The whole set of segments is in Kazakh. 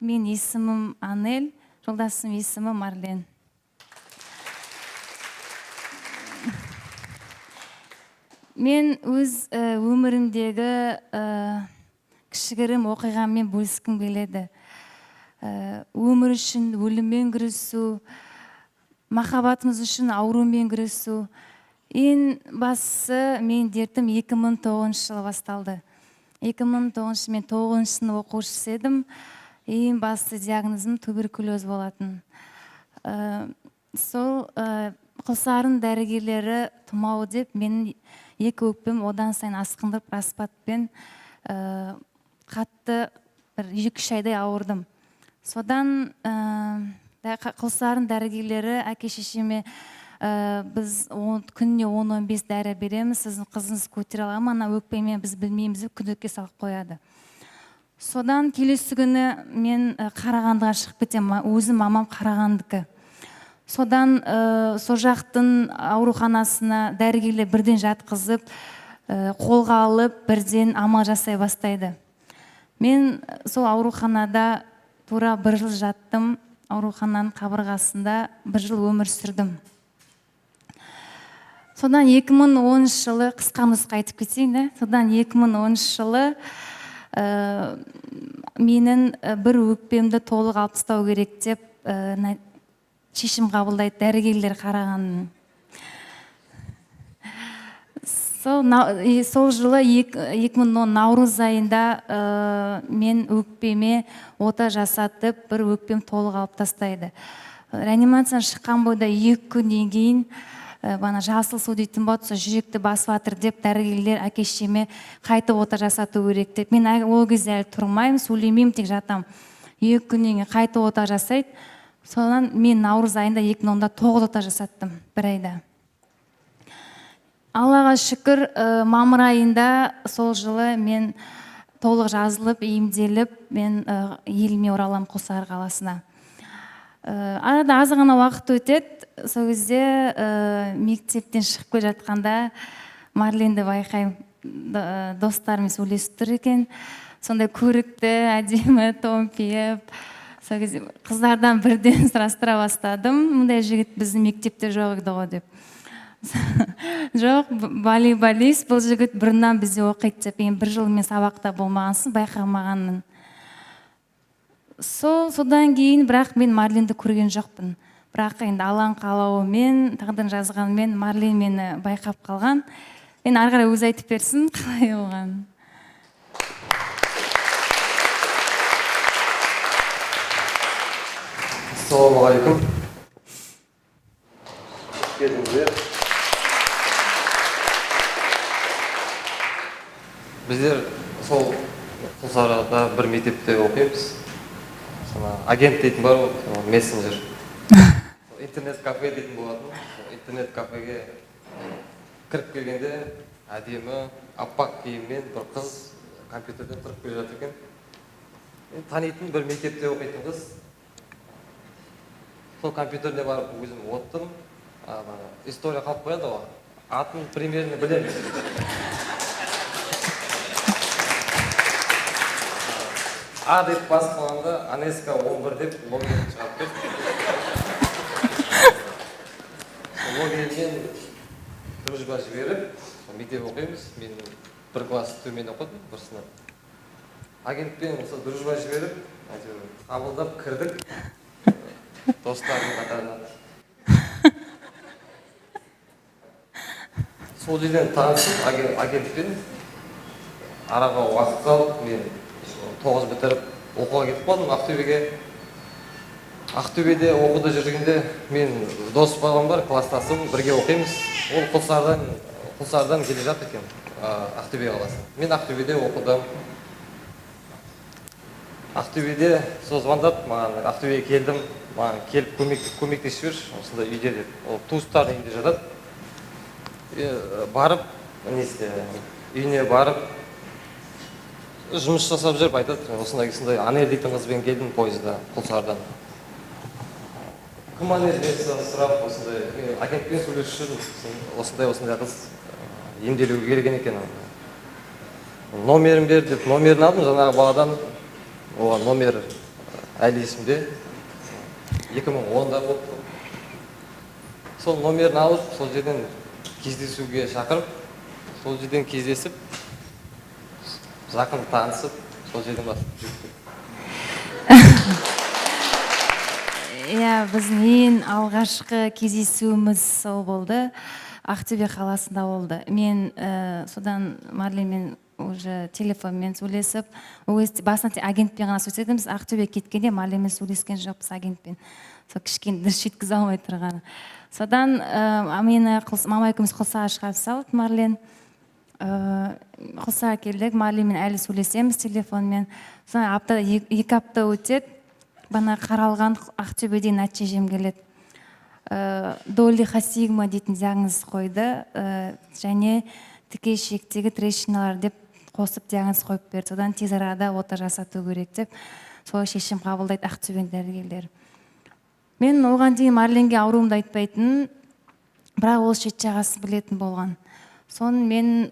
Мен есімім Анель, жолдасым есімі Марлен. Мен өз өмірімдегі кішігірім оқиғаммен бөліскім келеді. Өмір үшін өліммен күресу, махаббатымыз үшін аурумен күресу. Ең бастысы, мен дертім 2009 жылы басталды. 2009 мен 9 сынып оқушысы едім. Ең басты диагнозым туберкулез болатын. Сол Құлсарының дәрігерлері тұмау деп менің екі өкпем одан сайын асқындырып, распадпен қатты бір 2-3 айдай ауырдым. Содан Құлсарының дәрігерлері әке шешеме біз күніне 10-15 дәрі береміз, сіздің қызыңыз көтере ала ма, ана өкпемен біз білмейміз деп күдікке салып қояды. Содан келесі күні мен Қарағандыға шығып кетемін, өзім мамам Қарағандыкі. Содан сол жақтың ауруханасына дәрігерлер бірден жатқызып, қолға алып, бірден амал жасай бастайды. Мен сол ауруханада тура бір жыл жаттым, аурухананың қабырғасында бір жыл өмір сүрдім. Содан 2010 жылы, қысқа нұсқа айтып кетейін, да? Содан 2010 жылы менің бір өкпемді толық алып тастау керек деп шешім қабылдайды дәрігерлер қарағанын. Сол жылы 2010 наурыз айында мен өкпеме ота жасатып, бір өкпем толық алып тастайды. Реанимациядан шыққан бойда 2 күннен кейін бана жасыл су дейтін болады, сол жүректі басып жатыр деп дәрігерлер әке шешеме қайтып ота жасату керек деп. Мен ол кезде әлі тұрмаймын, сөйлемеймін, тек жатамын. 2 күннен кейін қайтып ота жасайды. Содан мен наурыз айында 2010-да 9 ота жасаттым бір айда. Аллаға шүкір, мамыр айында сол жылы мен толық жазылып, емделіп, мен еліме ораламын, Құлсары қаласына. Арада аз ғана уақыт өтеді, сол кезде мектептен шығып келе жатқанда Марленді байқаймын, достарымен сөйлесіп тұр екен. Сондай көрікті, әдемі томпиып, сол кезде қыздардан бірден сұрастыра бастадым, мұндай жігіт біздің мектепте жоқ еді ғой деп. Жоқ, волейболист, бұл жігіт бұрыннан бізде оқиды деп. Енді бір жыл мен сабақта болмағансын, байқамағанмын. Содан кейін бірақ мен Марленді көрген жоқпын. Бірақ енді Алланың қалауымен, тағдырдың жазғанымен Марлен мені байқап қалған. Енді ары қарай өзі айтып берсін, қалай болғанын. Ассалаумағалейкум. Қош келдіңіздер. Біздер сол Құлсарыда бір мектепте оқимыз. Сана агент дейтін бар ғой, сол мессенджер. Сол интернет кафе дейтін болатын. Сол интернет кафеге кіріп келгенде әдемі аппақ киіммен бір қыз компьютерден тұрып келе жатыр екен. Мен танитын бір мектепте оқитын қыз. Сол компьютеріне барып өзім оттым. История қалып қояды ғой. Атын примерно білемін. А деп басып қалғанда Анеска 11 деп логин шығарып берді. Сол логинмен дружба жіберіп, сол мектеп оқимыз. Мен бір класс төмен оқыдым, бір сынып. Агентпен осы дружба жіберіп, әйтеуір қабылдап кірдік достарымның қатарына. Сол жерден танысып, агентпен араға уақыт салып, мен 9 бітіріп оқуға кетіп қалдым Ақтөбеге. Ақтөбеде оқуда жүргенде мен дос балам бар, класстасым, бірге оқимыз. Ол Құлсарыдан келе жатыр екен, Ақтөбе қаласына. Мен Ақтөбеде оқыдым. Ақтөбеде сол звондап, маған Ақтөбеге келдім, маған келіп көмектесіп жіберші, осындай үйде деп. Ол туыстарының үйінде жатады. Барып, үйіне барып, жұмыс жасап жүріп айтады, осындай осындай Анель дейтін қызбен келдім пойызда Құлсарыдан. Кім Анель деп сұрап, осындай, мен агентпен сөйлесіп жүрдім, осындай осындай қыз емделуге келген екен. Номерін бер деп номерін алдым жаңағы баладан. Оған номер Әлі есімде. 2010-да болды. Сол номерін алып, сол жерден кездесуге шақырып, сол жерден кездесіп, жақын танысып, сол жерден бастап жүрдік. Иә, біздің ең алғашқы кездесуіміз сол болды. Ақтөбе қаласында болды. Мен содан Марленмен уже телефонмен сөйлесіп, ол кезде басында тек агентпен ғана сөйлесетінбіз. Ақтөбеге кеткенде Марленмен сөйлескен жоқпыз агентпен. Сол кішкене дұрыс жеткізе алмай тұрғаны. Содан мені мама екеуміз Құлсарға шығарып салды Марлен. Құлсарға келдік, Марленмен әлі сөйлесеміз телефонмен. Содан 2 апта өтеді, бана қаралған Ақтөбеден нәтижем келеді. Долихосигма дейтін диагноз қойды, және тіке ішектегі трещиналар деп қосып диагноз қойып берді. Содан тез арада ота жасату керек деп солай шешім қабылдайды Ақтөбенің дәрігерлері. Мен оған дейін Марленге ауруымды айтпайтын, бірақ ол шет жағасын білетін болған. Соны мен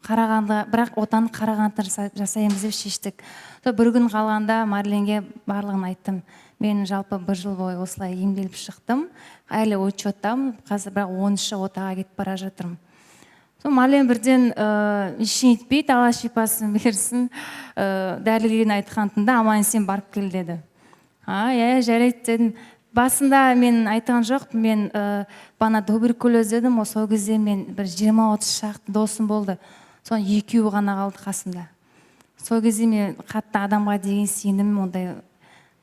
Қарағанды, бірақ отаны Қарағандыда жасаймыз деп шештік. Сол бір күн қалғанда Марленге барлығын айттым. Мен жалпы бір жыл бойы осылай емделіп шықтым. Әлі учеттамын, қазір бірақ 10-шы отаға кетіп бара жатырмын. Сол Марлен бірден ештеңе етпейді, Алла шипасын берсін, дәрігердің айтқанын тыңда, аман есен барып кел деді. А, иә, жарайды дедім. Басында мен айтқан жоқпын, мен бана туберкулез дедім, сол кезде мен бір жиырма-отыз шақты досым болды. Соның екеуі ғана қалды қасымда. Сол кезде мен қатты адамға деген сенімім ондай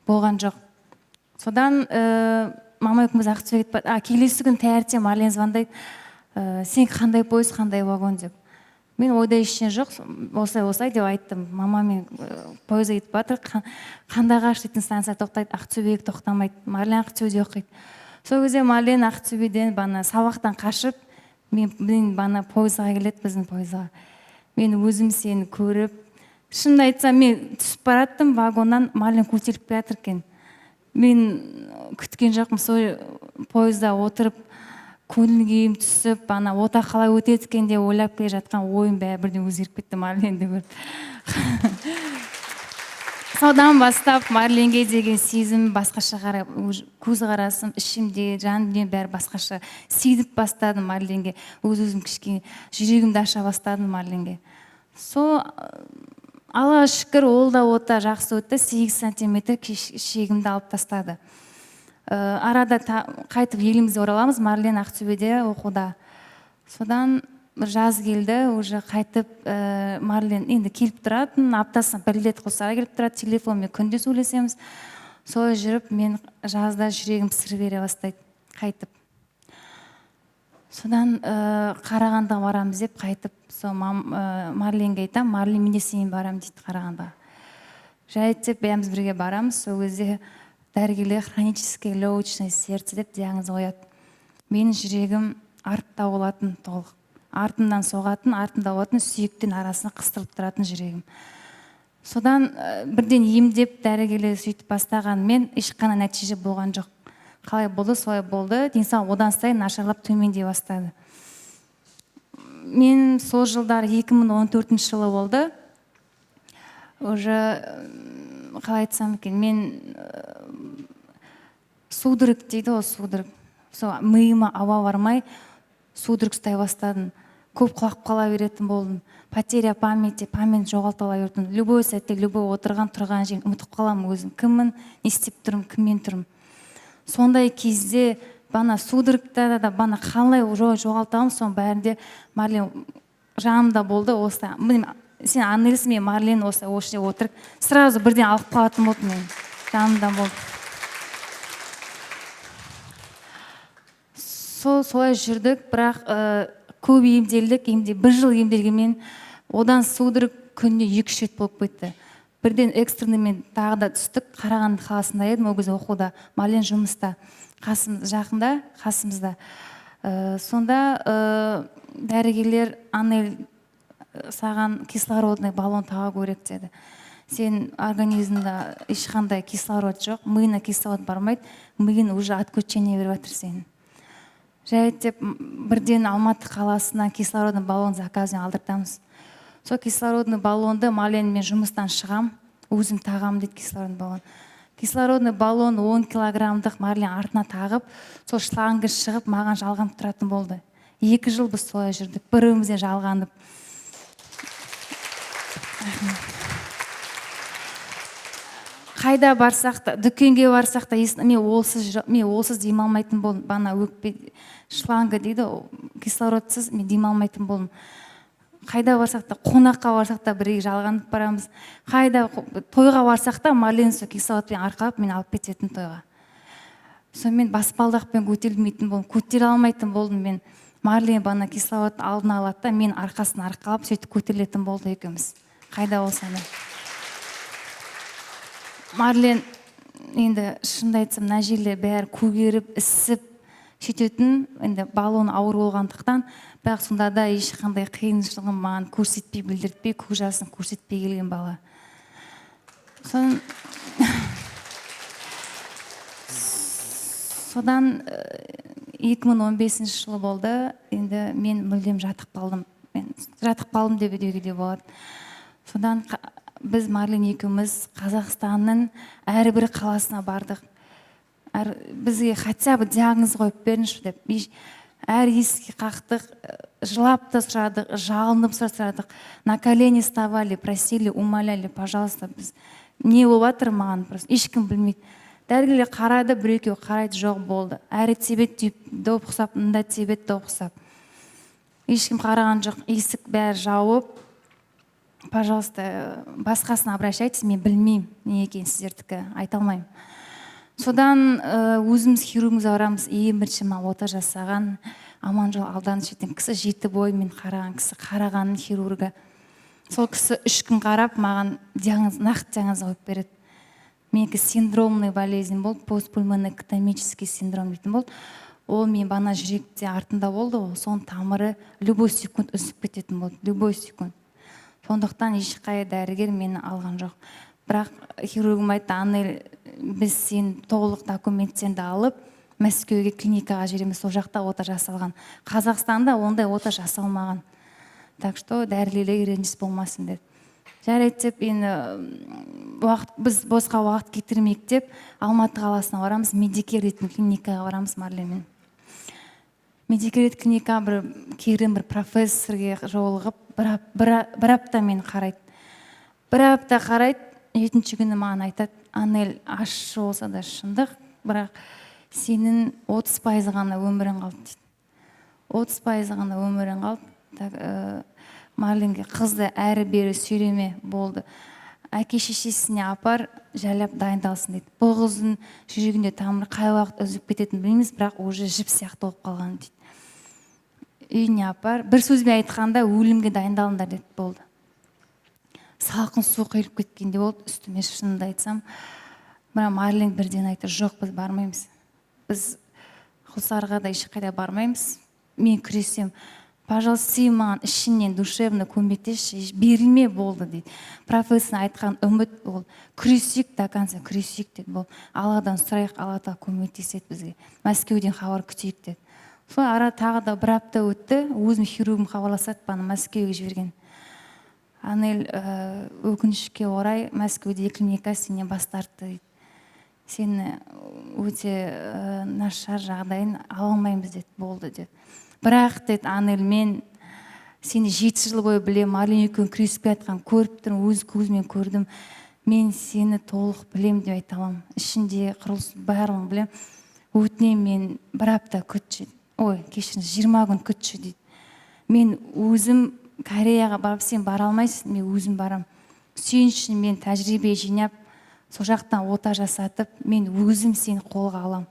болған жоқ. Содан мама екеуміз Ақтөбеге кетіп бара-, келесі күн таңертең Марлен звондайды, сен қандай пойыз, қандай вагон деп. Мен ойда ештеңе жоқ, осылай осылай деп айттым. Мама мен пойызға кетіп бара жатыр, Қандыағаш дейтін станция тоқтайды, Ақтөбеге тоқтамайды. Марлен Ақтөбеде оқиды. Сол кезде Марлен Ақтөбеден бана сабақтан қашып, мен бана пойызға келеді, біздің пойызға. Мен өзім сені көріп, шынымды айтсам, мен түсіп бара жаттым вагоннан, Марлен көтеріліп келе жатыр екен. Мен күткен жоқпын, сол пойызда отырып, көңіл күйім түсіп, ана ота қалай өтеді екен деп ойлап келе жатқан ойым бәрі бірден өзгеріп кетті Марленді көріп. Содан бастап Марленге деген сезім басқаша қарай, көзқарасым, ішімде, жан дүнием бәрі басқаша сезіп бастадым Марленге. Өз-өзім кішкене жүрегімді аша бастадым Марленге. Сол, Аллаға шүкір, ол да ота жақсы өтті, 8 сантиметр шегімді алып тастады. Арада қайтып елімізге ораламыз, Марлен Ақтөбеде оқуда. Содан жаз келді, уже қайтып Марлен енді келіп тұратын, аптасына бір рет Құлсарға келіп тұрады, телефонмен күнде сөйлесеміз. Солай жүріп мен жазда жүрегім сыр бере бастайды қайтып. Содан Қарағандыға барамыз деп қайтып, сол Марленге айтамын, Марлен мен де сенімен барамын дейді Қарағандыға. Жарайды деп бәріміз бірге барамыз. Сол кезде дәрігерлер хроническое легочное сердце деп диагноз қояды. Менің жүрегім артта болатын толық. Артымнан соғатын, артымда болатын, сүйектің арасына қыстырылып тұратын жүрегім. Содан бірден емдеп дәрігерлер сөйтіп бастағанымен ешқандай нәтиже болған жоқ. Қалай болды, солай болды. Денсаулық одан сайын нашарлап төмендей бастады. Мен сол жылдар екі мың он төртінші жылы болды. Уже қалай айтсам екен, мен судорог дейді ғой, судорог. Сол миыма ауа бармай судорог ұстай бастадым. Көп құлап қала беретін болдым. Потеря памяти, память жоғалта ала бердім. Любой сәтте, любой отырған, тұрған жерін ұмытып қаламын өзім. Кіммін, не істеп тұрмын, кіммен тұрмын. Сондай кезде бана судорогта да, бана қалай жоғалтамын, соның бәрінде Марлен жанымда болды. Осылай, міне, сен Анелсің, мен Марлен осылай осы жерде отырып, сразу бірден алып қалатын болдым мен. Жанымда болды. Солай жүрдік, бірақ көп емделдік, бір жыл емделгенмен одан судорог күніне екі-үш рет болып кетті. Бірден экстренныймен тағы да түстік, Қарағанды қаласында едім, ол кезде оқуда, Марлен жұмыста, жақында, қасымызда. Сонда дәрігерлер Анель, саған кислородный баллон тағу керек деді. Сен организмда ешқандай кислород жоқ, миына кислород бармайды, миын уже отключение беріп жатыр сенің. Жарайды деп бірден Алматы қаласынан кислородный баллон заказын алдыртамыз. Сол кислородный баллонды Марленмен жұмыстан шығам, өзім тағам дейді кислородный баллон. Кислородный баллон 10 килограммдық Марлен артына тағып, сол шлангы шығып маған жалғанып тұратын болды. 2 жыл біз солай жүрдік, бір-бірімізге жалғанып. Қайда барсақ та, дүкенге барсақ та, мен олсыз демалмайтын болдым. Бана өкпе шланга дейді, кислородсыз мен демалмайтын болдым. Қайда барсақ та, қонаққа барсақ та бірге жалғанып барамыз. Қайда тойға барсақ та Марлен сол кислородпен арқалап мені алып кететін тойға. Сонымен баспалдақпен көтерілмейтін болдым, көтере алмайтын болдым мен. Марлен бана кислород алдына алады да, мен арқасын арқалап сөйтіп көтерілетін болды екеуміз. Қайда болса да. Марлен енді шынымды айтсам, мына жерде бәрі көгеріп, ісіп сөйтетін, енді баллон ауыр болғандықтан, бірақ сонда да ешқандай қиыншылығын маған көрсетпей, білдіртпей, көз жасын көрсетпей келген бала. Содан 2015 жылы болды, енді мен мүлдем жатып қалдым. Мен жатып қалдым деп деуге де болады. Содан біз Марлен екеуміз Қазақстанның әрбір қаласына бардық. Бізге хотя бы диагноз қойып беріңізші деп. Әр есікке қақтық, жылап та сұрадық, жалынып сұрадық. На колени вставали, просили, умоляли, пожалуйста, біз не болып жатыр маған, просто ешкім білмейді. Дәрігерлер қарады, бір-екеуі қарайды, жоқ болды. Әрі тебет түйіп, доп ұқсап, мында тебет доп ұқсап. Ешкім қараған жоқ, есік бәрі жауып. Пожалуйста, басқасына обращайтесь, мен білмеймін не екенін сіздердікі, айта алмаймын. Содан өзіміз хирургымызға барамыз, ең бірінші маған ота жасаған Аманжол Алданов дейтін кісі, 7 бойы мен қараған кісі, қарағанның хирургі. Сол кісі 3 күн қарап маған диагноз, нақты диагноз қойып береді. Менікі синдромный болезнь болды, постпульмонэктомический синдром дейтін болды. Ол мен бана жүректе артында болды ғой, соның тамыры любой секунд үзіліп кететін болды, любой секунд. Сондықтан ешқай дәрігер мені алған жоқ. Бірақ хирургым айтты, Анель, біз сен толық документтерді алып, Мәскеуге клиникаға жібереміз, сол жақта ота жасалған. Қазақстанда ондай ота жасалмаған. Так что дәрігерлерге реніш болмасын деді. Жарайды деп енді біз босқа уақыт кетірмейік деп Алматы қаласына барамыз, Медикер дейтін клиникаға барамыз Марленмен. Медикер дейтін клиника бір керім бір профессорге жолығып, бір апта мені қарайды. Бір апта қарайды, 7-ші күні маған айтады, Анель, ащы болса да шындық, бірақ сенің 30% ғана өмірің қалды дейді. 30% ғана өмірің қалды. Так, Марленге қызды әрі бері сүйреме болды. Әке шешесіне апар, жайлап дайындалсын дейді. Бұл қыздың жүрегінде тамыры қай уақыт үзіліп кететінін білмейміз, бірақ уже жіп сияқты болып қалған дейді. Үйіне апар, бір сөзбен айтқанда өлімге дайындалыңдар деді, болды. Салқын су құйылып кеткендей болды үстіме, шынымды айтсам. Бірақ Марлен бірден айтты, жоқ, біз бармаймыз. Біз Құлсарыға да ешқайда бармаймыз. Мен күресем, пожалуйста, сен маған ішіңнен душевно көмектесші, берілме болды дейді. Профессор айтқан үміт ол, күресейік до конца, күресейік деді. Болды, Алладан сұрайық, Алла тағала көмектеседі бізге. Мәскеуден хабар күтейік деді. Сол ара тағы да бір апта өтті, өзім хирургым хабарласады, маған Мәскеуге жіберген. Анель, өкінішке орай Мәскеуде клиника сенен бас тартты дейді. Сені өте нашар жағдайын ала алмаймыз деді, болды деді. Бірақ деді, Анель, мен сені 7 жыл бойы білемін, Марлен екеуің күресіп келе жатқанын көріп тұрмын, өз көзіммен көрдім. Мен сені толық білемін деп айта аламын. Ішінде құрылыс барлығын білемін. Өтінемін, мен бір апта күтші. Ой, кешіріңіз, 20 күн күтші дейді. Мен өзім Кореяға барып, сен бара алмайсың, мен өзім барам. Сүйінші, мен тәжірибе жинап, сол жақтан ота жасатып, мен өзім сені қолға алам.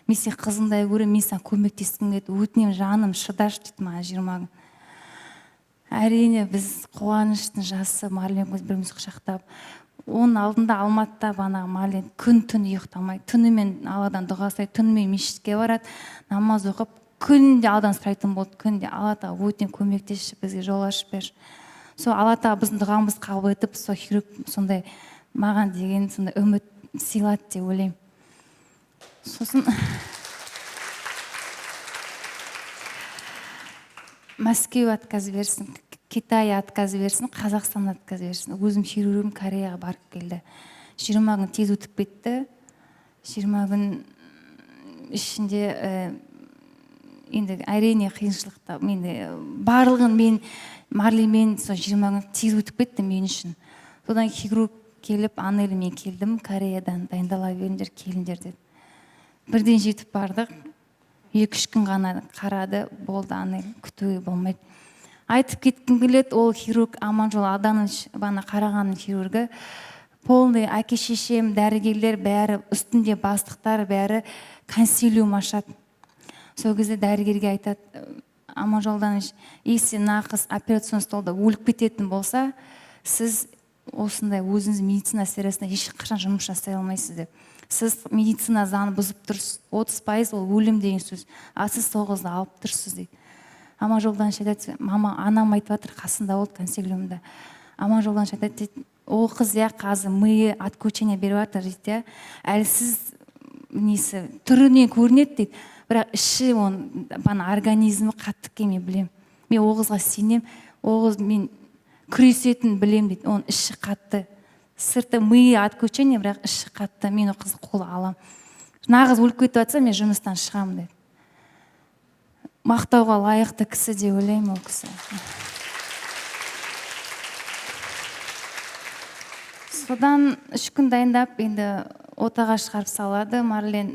Мен сені қызымдай көремін, мен саған көмектескім келеді. Өтінемін, жаным, шыдашы дейді маған 20 күн. Әрине, біз қуаныштың жасы, Марлен екеуміз бірімізді құшақтап, оның алдында Алматыда бағанағы Марлен күн түн ұйықтамай, түнімен Алладан дұға сұрайды, түнімен мешітке барады, намаз оқып, күнде Алладан сұрайтын болды, күнде Алла тағала өтінемін, көмектесші, бізге жол ашып берші. Сол Алла тағала біздің дұғамызды қабыл етіп, сол хирург сондай маған деген сондай үміт сыйлады деп ойлаймын. Сосын Мәскеу отказ берсін, Китай отказ берсін, Қазақстан отказ берсін. Өзім хирургым Кореяға барып келді. 20 күн тез өтіп кетті. 20 күн ішінде енді әрине қиыншылықта, мен барлығын мен Марлинмен сол 20 күн тез өтіп кетті мен үшін. Содан хирург келіп, Анель, мен келдім Кореядан, дайындала беріңдер, келіңдер деді. Бірден жетіп бардық, 2-3 күн ғана қарады, болды, Анель, күтуге болмайды. Айтып кеткім келеді, ол хирург Аманжол Алданович, бана қарағандының хирургі, полный әке шешем, дәрігерлер бәрі, үстінде бастықтар бәрі консилиум ашады. Сол кезде дәрігерге айтады, Аманжол Алданович, если мына қыз операционный столда өліп кететін болса, сіз осындай өзіңіз медицина сферасында ешқашан жұмыс жасай алмайсыз деп. Сіз медицина заңын бұзып тұрсыз, 30% ол өлім деген сөз, а сіз сол қызды алып тұрсыз дейді. Аманжол Алданович айтады, мама, анам айтып жатыр, қасында болды консилиумда. Аманжол Алданович айтады дейді, ол қыз иә қазір миы отключение беріп жатыр дейді, иә, әлсіз несі түрінен көрінеді дейді, бірақ іші оның бана организмі қатты екен, мен білемін. Мен ол қызға сенемін, ол қыз мен күресетінін білемін дейді, оның іші қатты, сырты миы отключение, бірақ іші қатты, мен ол қызды қолға аламын. Мына қыз өліп кетіп жатса, мен жұмыстан шығамын деді. Мақтауға лайықты кісі деп ойлаймын ол кісі. Содан 3 күн дайындап, енді отаға шығарып салады. Марлен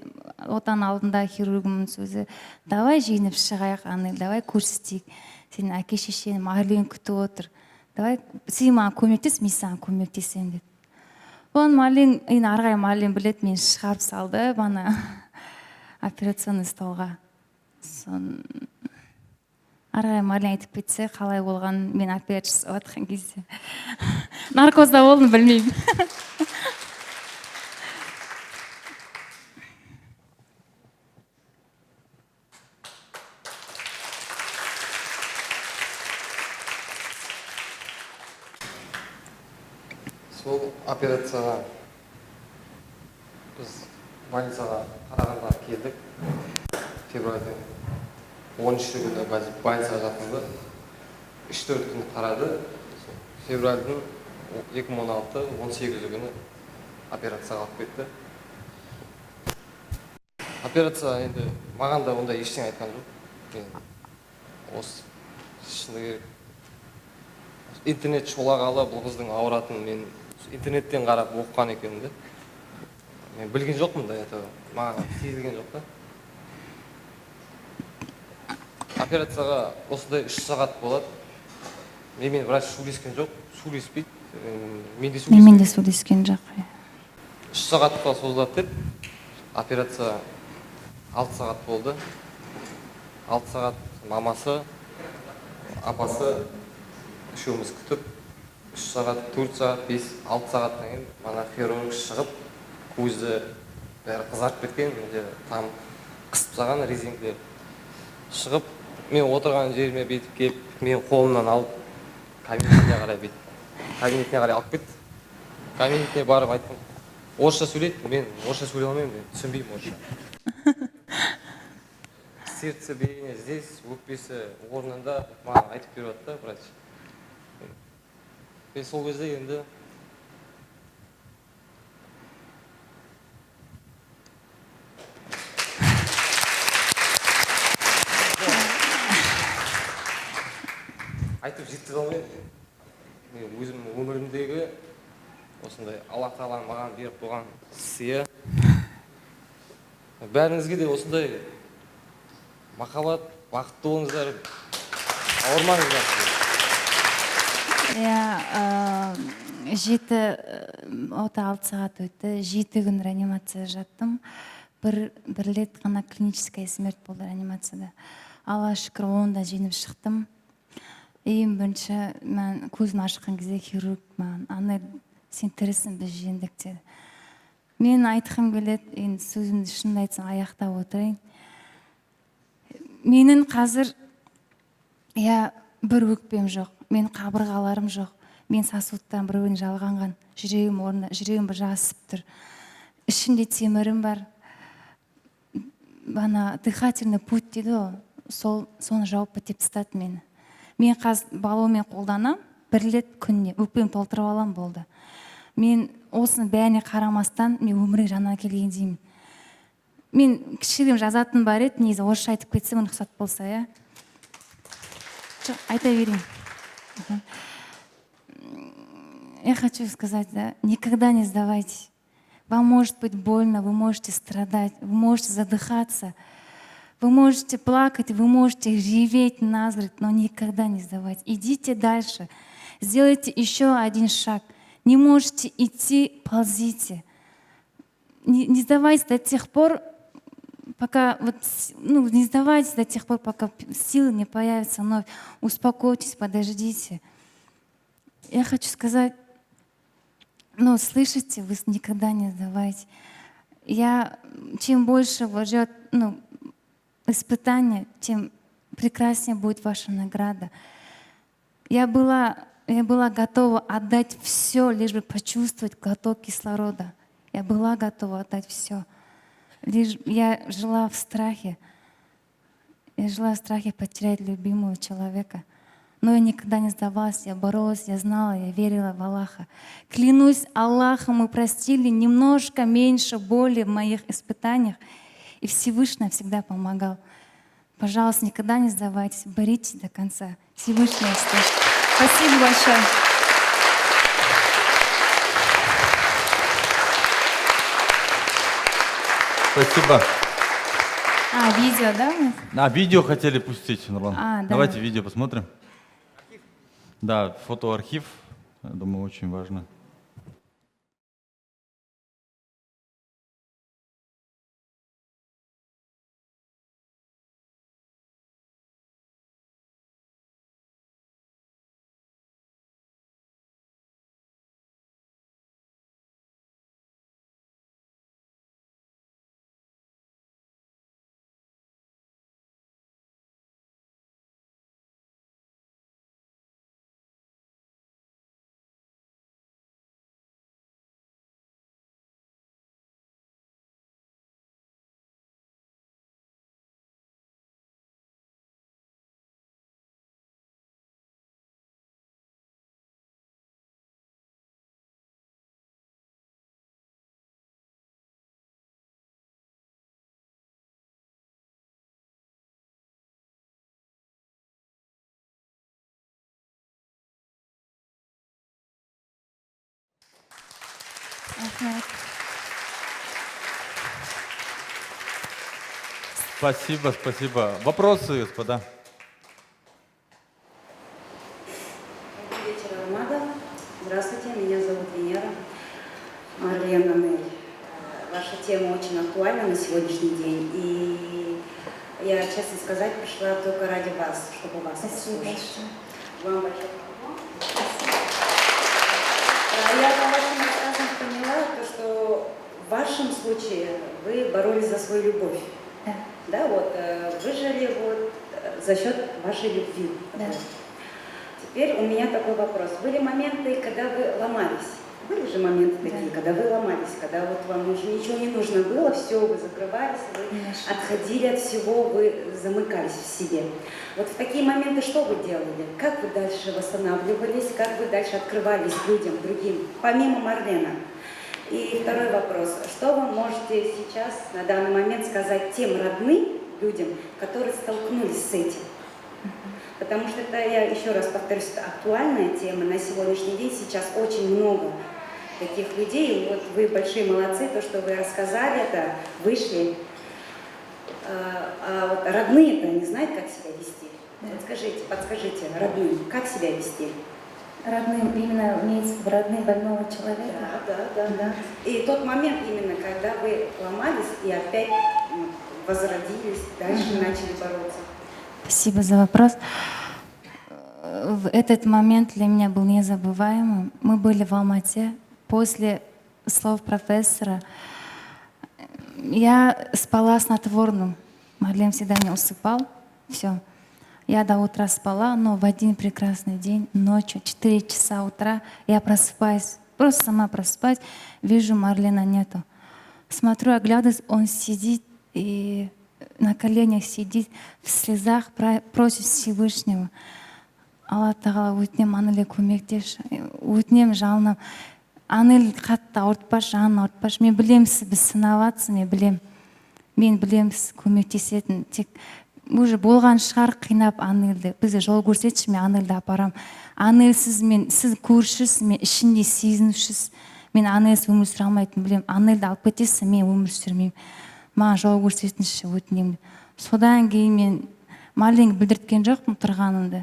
отаның алдында хирургымның сөзі, давай жеңіп шығайық, Анель, давай көрсетейік. Сенің әке шешең Марлен күтіп отыр. Давай сен маған көмектес, мен саған көмектесемін деді. Оған Марлен, енді ары қарай Марлен біледі, мені шығарып салды бана операционный столға. Сон ары қарай Марлен айтып кетсе, қалай болғанын, мен операция жасап жатқан кезде наркозда болдым, білмеймін. Сол операцияға біз больницаға Қарағандыға келдік. Февральдың 13 күні больницаға жатқызды. 3-4 күн қарады. Февральдың 2016, 18 күні операцияға алып кетті. Операция енді маған да ондай ештеңе айтқан жоқ. Мен осы шыны керек. Интернет шолағалы бұл қыздың ауыратынын мен интернеттен қарап оқыған екенмін де. Мен білген жоқпын да, это маған сезілген жоқ та. Операцияға осындай 3 сағат болады. Менімен врач сөйлескен жоқ, сөйлеспейді. Мен де сөйлеспеймін. Менімен де сөйлескен жоқ. 3 сағатқа созылады деп, операция 6 сағат болды. 6 сағат мамасы, апасы үшеуміз күтіп, 3 сағат, 4 сағат, 5, 6 сағаттан кейін мана хирург шығып, көзі бәрі қызарып кеткен, менде там қысып тастаған резинкілер. Шығып, мен отырған жеріме бүйтіп келіп, мен қолымнан алып, кабинетіне қарай бүйтіп, кабинетіне қарай алып кетті. Кабинетіне барып айттым, орысша сөйлейді, мен орысша сөйлей алмаймын, мен түсінбеймін орысша. Сердцебиение здесь, өкпесі орнында, маған айтып беріп жатты да врач. Мен сол кезде енді айтып жеткізе алмаймын. Мен өзімнің өмірімдегі осындай Алла тағаланың маған беріп қойған сыйы. Бәріңізге де осындай махаббат, бақытты болыңыздар, ауырмаңыздар. Иә, 7, ота 6 сағат өтті, 7 күн реанимацияда жаттым. Бір рет қана клиническая смерть болды реанимацияда. Аллаға шүкір, оны да жеңіп шықтым. Ең бірінші мен көзім ашқан кезде хирург маған, Анель, сен тірісің, біз жеңдік деді. Мен айтқым келеді, енді сөзімді шынымды айтсам аяқтап отырайын. Менің қазір, иә, бір өкпем жоқ, мен қабырғаларым жоқ, мен сосудтан біреуін жалғанған, жүрегім орнында, жүрегім бір жасып тұр. Ішімде темірім бар. Бана дыхательный путь дейді ғой, соны жауып бітеп тастады мені. Мен қазір баллонмен қолданам, бір рет күніне өкпем толтырып алам болды. Мен осының бәріне қарамастан, мен өмірге жаңа келген деймін. Мен кішігірім жазатын бар еді, негізі орысша айтып кетсем, рұқсат болса, иә? Жоқ, айта берейін. Я хочу сказать, да, никогда не сдавайтесь. Вам может быть больно, вы можете страдать, вы можете задыхаться, вы можете плакать, вы можете реветь насмерть, но никогда не сдавайтесь. Идите дальше, сделайте еще один шаг. Не можете идти, ползите. Не сдавайтесь до тех пор, пока вот, ну, не сдавайтесь до тех пор, пока силы не появятся вновь. Успокойтесь, подождите. Я хочу сказать, ну, слышите, вы никогда не сдавайтесь. Чем больше ждет, ну, испытание, тем прекраснее будет ваша награда. Я была готова отдать все, лишь бы почувствовать глоток кислорода. Я была готова отдать все. Лишь я жила в страхе. Я жила в страхе потерять любимого человека. Но я никогда не сдавалась, я боролась, я знала, я верила в Аллаха. Клянусь Аллахом, мы простили немножко меньше боли в моих испытаниях. И Всевышний всегда помогал. Пожалуйста, никогда не сдавайтесь, боритесь до конца. Всевышний услышит. Спасибо большое. Спасибо. А, видео, да, у нас? А, видео хотели пустить, Нурлан. А, да. Давайте видео посмотрим. Да, фотоархив, я думаю, очень важно. Рахмет. Спасибо, спасибо. Вопросы, господа? Добрый вечер, Армада. Здравствуйте, меня зовут Венера. Марлен, Анель. Ваша тема очень актуальна на сегодняшний день. И я, честно сказать, пришла только ради вас, чтобы вас Спасибо послушать. большое. Вам большой поклон. Я по вашим рассказам поняла, то, что в вашем случае вы боролись за свою любовь. Да. Да, вот, выжили вот, за счет вашей любви. Да. Теперь у меня такой вопрос. Были моменты, когда вы ломались? Были же моменты такие, Да. когда вы ломались, когда вот вам уже ничего не нужно было, все, вы закрывались, вы Конечно. отходили от всего, вы замыкались в себе. Вот в такие моменты что вы делали? Как вы дальше восстанавливались, как вы дальше открывались людям, другим, помимо Марлена? И второй вопрос. Что вы можете сейчас, на данный момент, сказать тем родным людям, которые столкнулись с этим? Потому что это, я еще раз повторюсь, это актуальная тема на сегодняшний день. Сейчас очень много таких людей. И вот вы большие молодцы, то, что вы рассказали это, вышли. А вот родные-то не знают, как себя вести. Да. Вот скажите, подскажите родным, как себя вести? Родным, именно имеется в виду родные больного человека? Да, да, да, да. И тот момент именно, когда вы ломались и опять возродились, дальше начали бороться. Спасибо за вопрос. В этот момент для меня был незабываемым. Мы были в Алмате. После слов профессора я спала снотворным. Марлен всегда меня усыпал. Все. Я до утра спала, но в один прекрасный день, ночью, 4 часа утра, я просыпаюсь, просто сама просыпаюсь, вижу, Марлена нету. Смотрю, оглядываюсь, он сидит и на коленях сидит, в слезах просит Всевышнего. Алла тағала, өтінем, Анелге көмектесші, өтінем, жалынам. Анель қатты ауыртпашы, жанын ауыртпашы. Мен білемін, сіз біз сынап жатсыз, мен білемін. Мен білемін, сіз көмектесетін. Тек уже болған шығар қинап Анельді, бізге жол көрсетші, мен Анельді апарамын. Анельсіз мен, сіз көршісіз, мен ішінде сезінушісіз, мен Анельсіз өмір сүре алмайтынын білемін. Анельді алып кетесіз, мен өмір сүрмеймін, маған жол көрсетіңізші, өтінемін деп. Содан кейін мен Марленге білдірткен жоқпын тұрғанымды,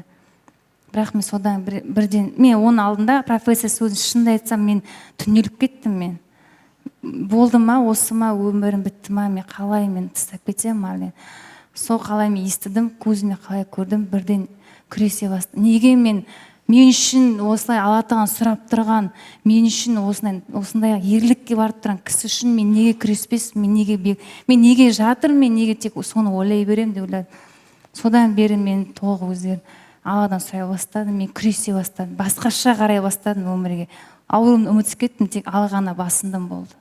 бірақ мен содан бірден мен оның алдында профессор сөзін, шынымды айтсам, мен түнеліп кеттім. Мен болды ма, осы ма, өмірім бітті ма, мен қалай мен тастап кетемін Марлен? Сол қалай мен естідім, көзіме қалай көрдім, бірден күресе бастадым. Неге мен үшін осылай Алла тағаладан сұрап тұрған, мен үшін осындай осындай ерлікке барып тұрған кісі үшін мен неге күреспеспін, мен неге мен неге жатырмын, мен неге тек соны ойлай беремін деп ойладым. Содан бері мен толық өзгердім, Алладан сұрай бастадым, мен күресе бастадым, басқаша қарай бастадым өмірге. Ауруымды ұмытып кеттім, тек Алла ғана басындым болды.